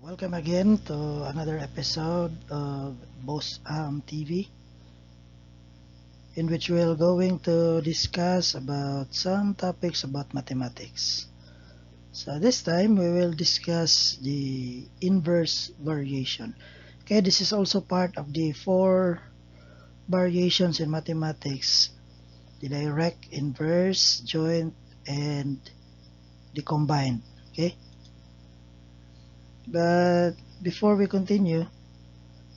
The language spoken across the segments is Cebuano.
Welcome again to another episode of Boss Am TV, in which we're going to discuss about some topics about mathematics. So this time we will discuss the inverse variation. Okay, this is also part of the four variations in mathematics: the direct, inverse, joint, and the combined. Okay. But before we continue,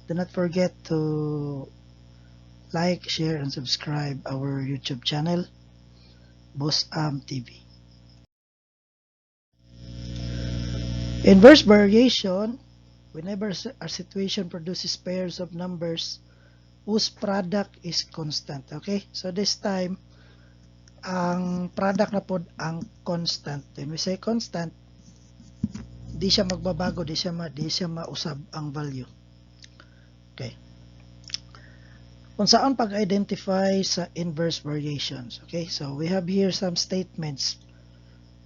do not forget to like, share, and subscribe our YouTube channel, Boss Am TV. Inverse variation, whenever a situation produces pairs of numbers whose product is constant. Okay? So this time, ang product na pod ang constant. When we say constant, di siya magbabago, di siya mausab ang value. Okay. Kung saan pag-identify sa inverse variations. Okay, so we have here some statements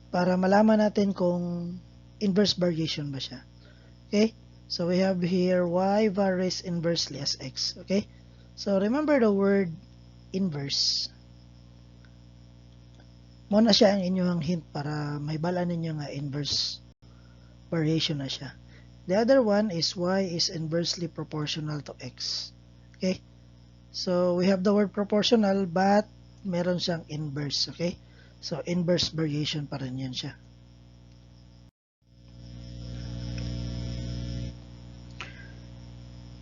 para malaman natin kung inverse variation ba siya. Okay, so we have here y varies inversely as x. Okay, so remember the word inverse. Mao na siya ang inyong hint para mahibal-an ninyo nga inverse variation na siya. The other one is y is inversely proportional to x. Okay? So, we have the word proportional, but meron siyang inverse. Okay? So, inverse variation pa rin yan siya.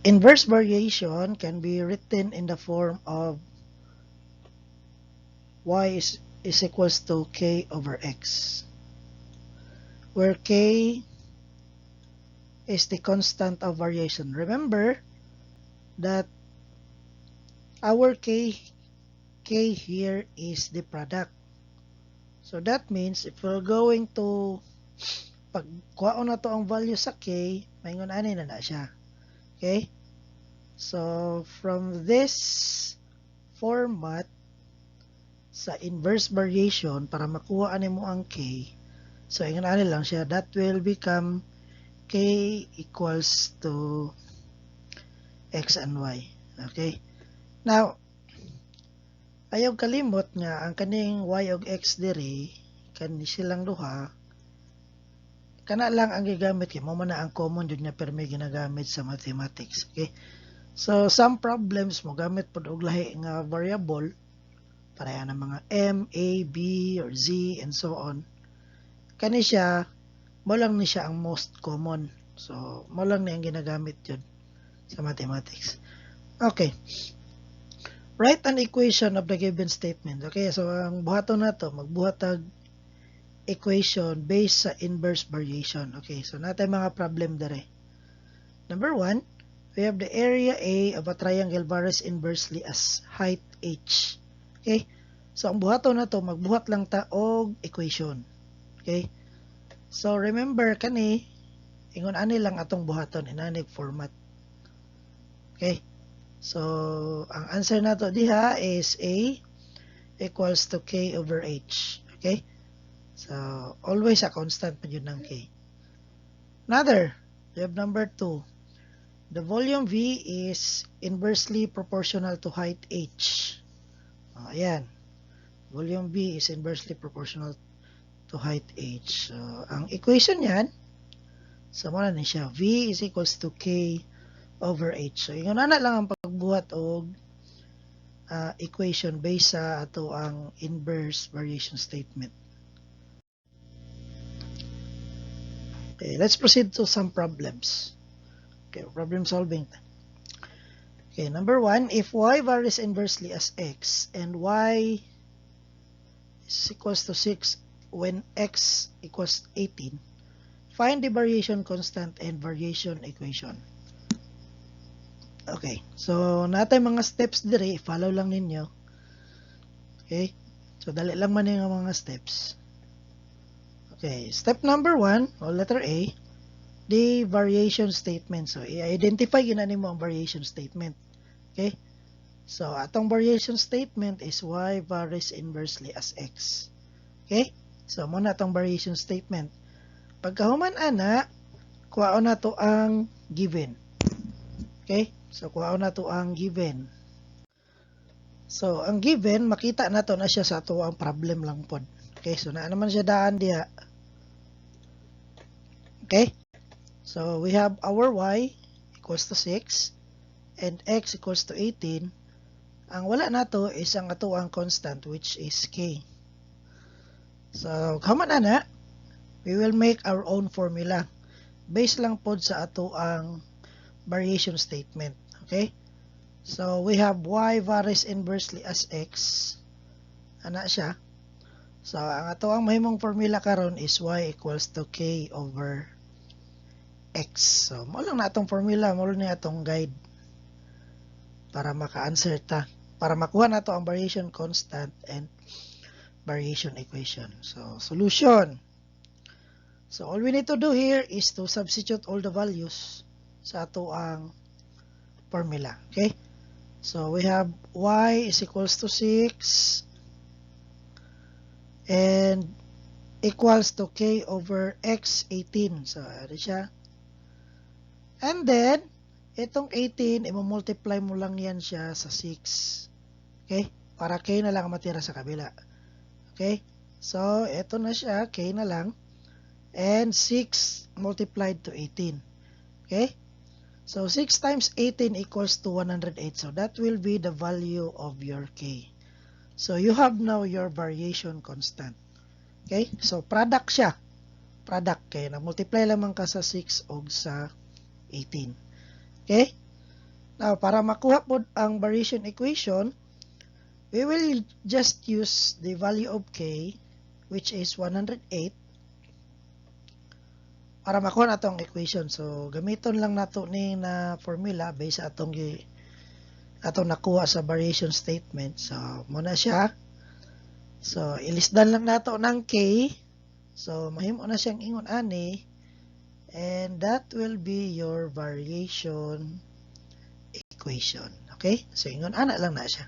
Inverse variation can be written in the form of y is equals to k over x, where k is the constant of variation. Remember that our k here is the product. So that means if we're going to pag kuhaon na to ang value sa k, maingon ani na na siya. Okay? So from this format sa inverse variation, para makuha ani mo ang k, so ingon ani lang siya, that will become k equals to x and y. Okay? Now, ayaw kalimot nga ang kaning y og x diri, kani silang duha, kana lang ang gigamit kay mao man na ang common jud nga permi ginagamit sa mathematics. Okay? So, some problems mo gamit pod og lahi nga variable, pareha ng mga m, a, b, or z, and so on. Kani siya, mao lang ni siya ang most common. So, mao lang ni ang ginagamit yun sa mathematics. Okay. Write an equation of the given statement. Okay, so ang buhaton nato, magbuhat tag equation based sa inverse variation. Okay, so natay mga problem dere. Number 1, we have the area A of a triangle varies inversely as height h. Okay, so ang buhaton nato, magbuhat lang ta og equation. Okay, so remember kani, ingon ani lang atong buhaton inanig format. Okay, so ang answer nato diha is A equals to k over h. Okay, so always a constant pa yun ng k. Another, we have number 2. The volume V is inversely proportional to height h. Oh, ayan. Volume V is inversely proportional to height h. So, ang equation niyan, so mao na ni siya, V is equals to k over h. So, ingon ana lang ang pagbuhat og equation based sa ato ang inverse variation statement. Okay, let's proceed to some problems. Okay, problem solving. Okay, number 1, if y varies inversely as x and y is equals to 6 when x equals 18, find the variation constant and variation equation. Okay, so natay mga steps diri, follow lang ninyo. Okay, so dali lang man yung mga steps. Okay, step number 1, o letter A, the variation statement. So, i-identify yun na nimo ang variation statement. Okay, so atong variation statement is y varies inversely as x. Okay, so mao na atong variation statement. Pagkahuman ana, Kuhaon nato ang given. Okay? So, kuhaon nato ang given. So, ang given, makita nato na siya sa ato ang problem lang pod. Okay? So, naa naman siya daan diha. Okay? So, we have our y equals to 6 and x equals to 18. Ang wala nato is ang ato ang constant, which is k. So, human ana, we will make our own formula. Based lang pod sa ato ang variation statement. Okay? So, we have y varies inversely as x. Ana siya. So, ang ato ang mahimong formula karon is y equals to k over x. So, mao lang na atong formula, mao lang ni atong guide para maka-answer ta. Para makuha nato ang variation constant and variation equation. So, solution. So, all we need to do here is to substitute all the values sa ato ang formula. Okay? So, we have y is equals to 6 and equals to k over x, 18. So, ano siya? And then, itong 18, i-multiply mo lang yan siya sa 6. Okay? Para k na lang ang matira sa kabila. Okay? So, ito na siya, k na lang. And 6 multiplied to 18. Okay? So, 6 times 18 equals to 108. So, that will be the value of your k. So, you have now your variation constant. Okay? So, product siya. Product. Kaya na-multiply lamang ka sa 6 og sa 18. Okay? Now, para makuha po ang variation equation, we will just use the value of k, which is 108, para makuha nato ang equation. So, gamiton lang nato ni na formula based sa atong nakuha sa variation statement. So, mao na siya. So, ilisdan lang nato ng k. So, mahimo na siyang ingon ani. And that will be your variation equation. Okay? So, ingon ana lang na siya.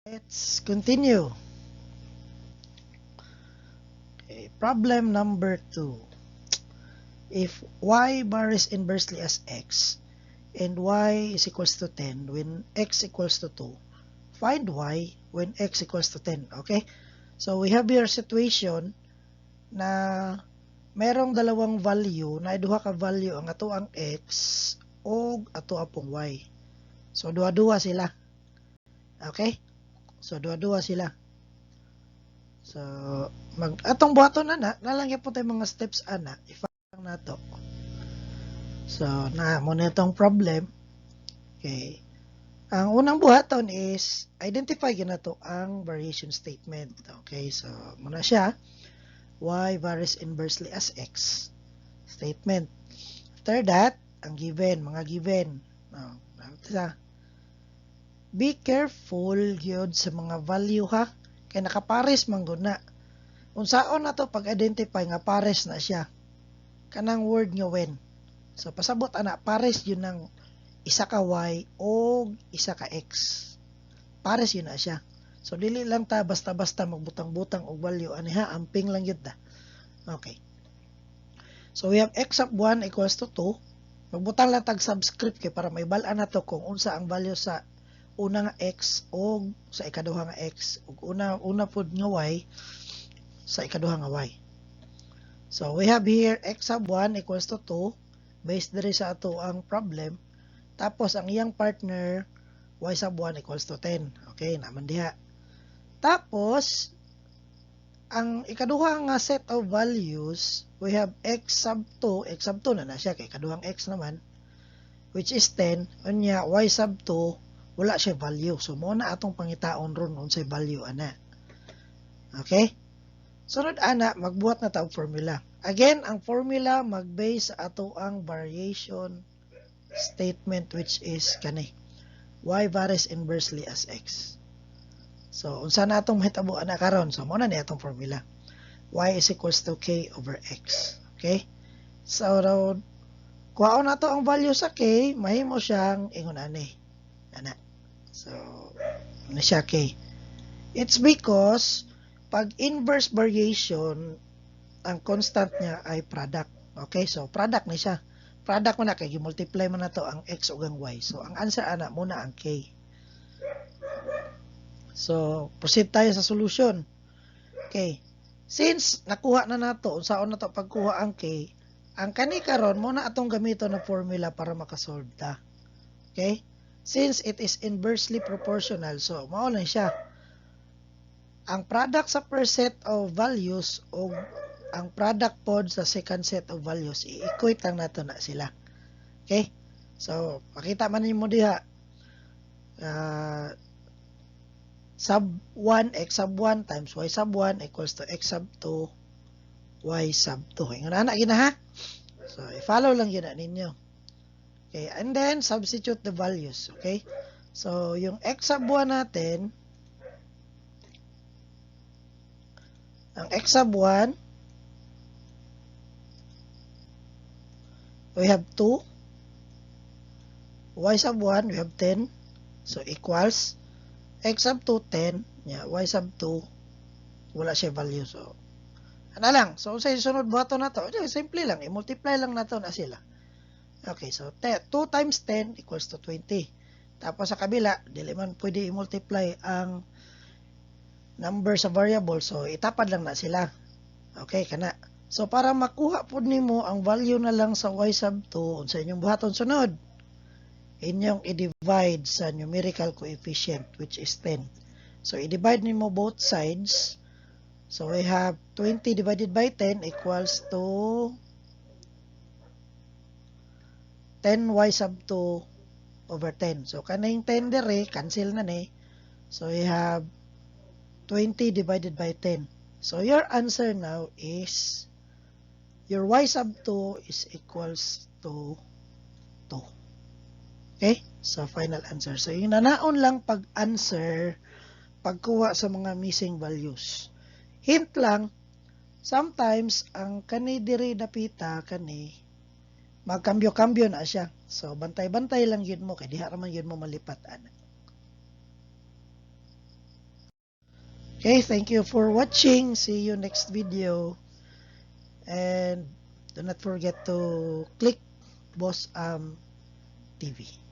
Let's continue. Okay, problem number 2. If y varies inversely as x and y is equals to 10 when x equals to 2, find y when x equals to 10. Okay? So we have here situation na merong dalawang value, na duha ka value ang ato ang x o ato apong y. So duha-duha sila. Okay? So duha-duha sila. So mag atong buhaton na na lang gyapon tay mga steps ana, i-follow nato. So na mao na itong problem. Okay. Ang unang buhaton is identify gyud nato ang variation statement. Okay, so mao na siya, y varies inversely as x statement. After that, ang given, mga given. Oh, sa be careful gyud sa mga value ha, kay nakapares man gud na. Unsaon na to pag-identify nga pares na siya? Kanang word nga "when". So pasabot ana, pares yun ng isa ka y o isa ka x. Pares yun na siya. So dili lang ta basta-basta magbutang-butang og value ani ha, amping lang yun ta. Okay. So we have x sub 1 equals to 2. Magbutang lang tag subscript kay para mahibal-an nato kung unsa ang value sa una nga x o sa ikaduha nga x ug una una pud nga y sa ikaduha nga y. So we have here x sub 1 equals to 2 based diri sa ato ang problem. Tapos ang iyang partner, y sub 1 equals to 10. Okay, naman diha. Tapos ang ikaduha nga set of values, we have x sub 2, x sub 2 na na siya kay ikaduhang x naman, which is 10. Unya y sub 2, wala siya value. So mao na atong pangitaon ron unsay value ana. Okay? Sunod ana, magbuhat na ta og formula. Again, ang formula mag-base sa ato ang variation statement, which is kani. Y varies inversely as x. So, unsa na atong mahitabo ana karon? So, mao na ni atong formula. Y is equals to k over x. Okay? So, kuhaon nato ang value sa k, mahimo siyang ingon ani. Ana. So, ano siya k? It's because pag inverse variation, ang constant niya ay product. Okay, so product ni siya. Product mo na kay gi-multiply mo na to ang x ug ang y. So ang answer ana mao na ang k. So proceed tayo sa solution. Okay. Since nakuha na nato unsaon na to pagkuha ang k, ang kani karon mao na atong gamiton na formula para makasolve ta. Okay? Since it is inversely proportional, so mao lang siya. Ang product sa first set of values o ang product pod sa second set of values, i-equate lang nato na sila. Okay? So, makita man nimo diha, sub 1 x sub 1 times y sub 1 equals to x sub 2 y sub 2. Ingon ana gina ha. So, i-follow lang yun na ninyo. Okay, and then substitute the values, okay? So, yung x sub 1 natin, ang x sub 1, we have 2, y sub 1, we have 10, so equals, x sub 2, 10, yeah, y sub 2, wala siya value, so, ano lang, so, sa sunod buhaton na to, simple lang, i-multiply lang nato na sila. Okay, so 2 times 10 equals to 20. Tapos sa kabila, dili man pwede i-multiply ang number sa variable, so itapad lang na sila. Okay, kana. So para makuha pud nimo ang value na lang sa y sub 2 unsa inyong buhaton sunod? Inyong i-divide sa numerical coefficient, which is 10. So i-divide nimo both sides. So we have 20 divided by 10 equals to 10y sub 2 over 10. So kaning 10 dire cancel na ni. So we have 20 divided by 10. So your answer now is your y sub 2 is equals to 2. Okay? So final answer. So yung nanaon lang pag-answer, pagkuha sa mga missing values. Hint lang, sometimes ang kani diri dapita kani magkambyo-kambyo na siya. So bantay-bantay lang yun mo kay diha ra man yun mo malipat ana. Okay, thank you for watching. See you next video. And do not forget to click Boss TV.